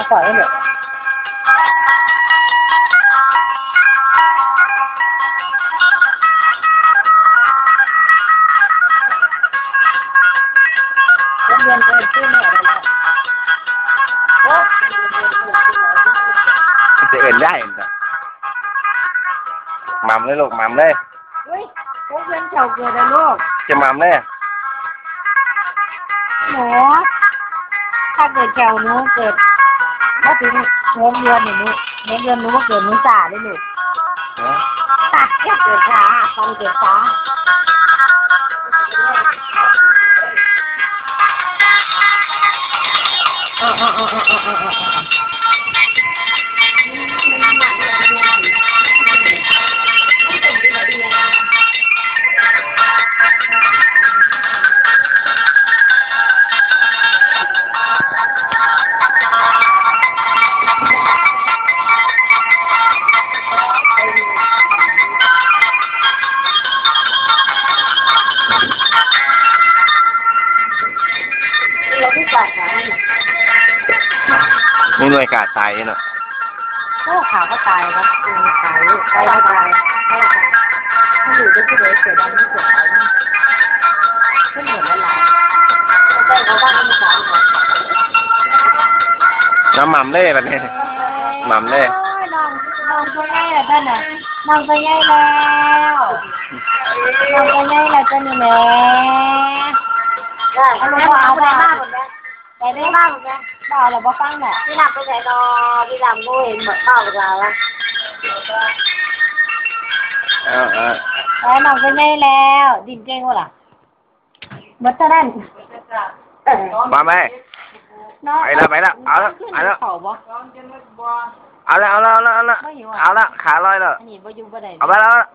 ຂ້ອຍເລີຍ ມັນຈະເອີ້ນໄດ້ ໝ່ຳເລີຍລູກ ໝ່ຳເລີຍ. ອຸ້ຍ ຫົກເດືອນເຈົ້າເກີດແລ້ວລູກ ຈະໝ່ຳເດ້. ໜູ ຖ້າເກີດເຈົ້າ ໜູເກີດບໍ່ເຖິງຫົກເດືອນນີ້ ໜູ ຫົກເດືອນ ໜູບໍ່ເກີດ ໜູຊ້າເດ້ລູກ. ຮະ? ເກີດຊ້າ ຕອນເກີດຊ້າ. ມີໜ່ວຍກາດຕາຍເນາະ. ໂອ້ ຂາກໍຕາຍເນາະ. ອືມ ຕາຍ ໄກ່ກໍຕາຍ. ມັນຢູ່ໄດ້ຄືໃດ ເສືອດຳມັນເສືອດຂາວ ມັນເໝືອນຫຼາຍໆ. ໄກ່ເຂົາບ້ານມັນຕາຍເນາະ. ນ້ຳໝ່ຳເດ້ບັດນີ້ ໝ່ຳເດ້. ໂອ້ຍ ນ້ອງ ນ້ອງຕົວໃຫຍ່ແລ້ວຕົວນີ້ ນ້ອງຕົວໃຫຍ່ແລ້ວ ນ້ອງຕົວໃຫຍ່ແລ້ວຕົວນີ້ແຫຼະ. ເອົາລູກ ເອົາ ເອົາ ເອົາ. ໄປເດີ ມາແມ່ ເວົ້າແລ້ວບໍ່ຟັງແຫຼະ. ພີ່ນ້ຳໄປໃສນໍ ພີ່ນ້ຳບໍ່ເຫັນເວົ້າກັບລາວລະ. ເອີ ເອີ ໄປ ນ້ອງເພິ່ນໃຫຍ່ແລ້ວ ດິ້ນເກັ່ງບໍ່ລະ? ໝົດເທົ່ານັ້ນ ມາແມ່. ເນາະ ໄປລະ ໄປລະ ເອົາລະ ເອົາລະ ເອົາລະ ເອົາລະ ເອົາລະ ເອົາລະ ຂາລອຍລະ ອັນນີ້ບໍ່ຢູ່ບໍ່ໄດ້ ເອົາໄປລະ ເອົາລະ.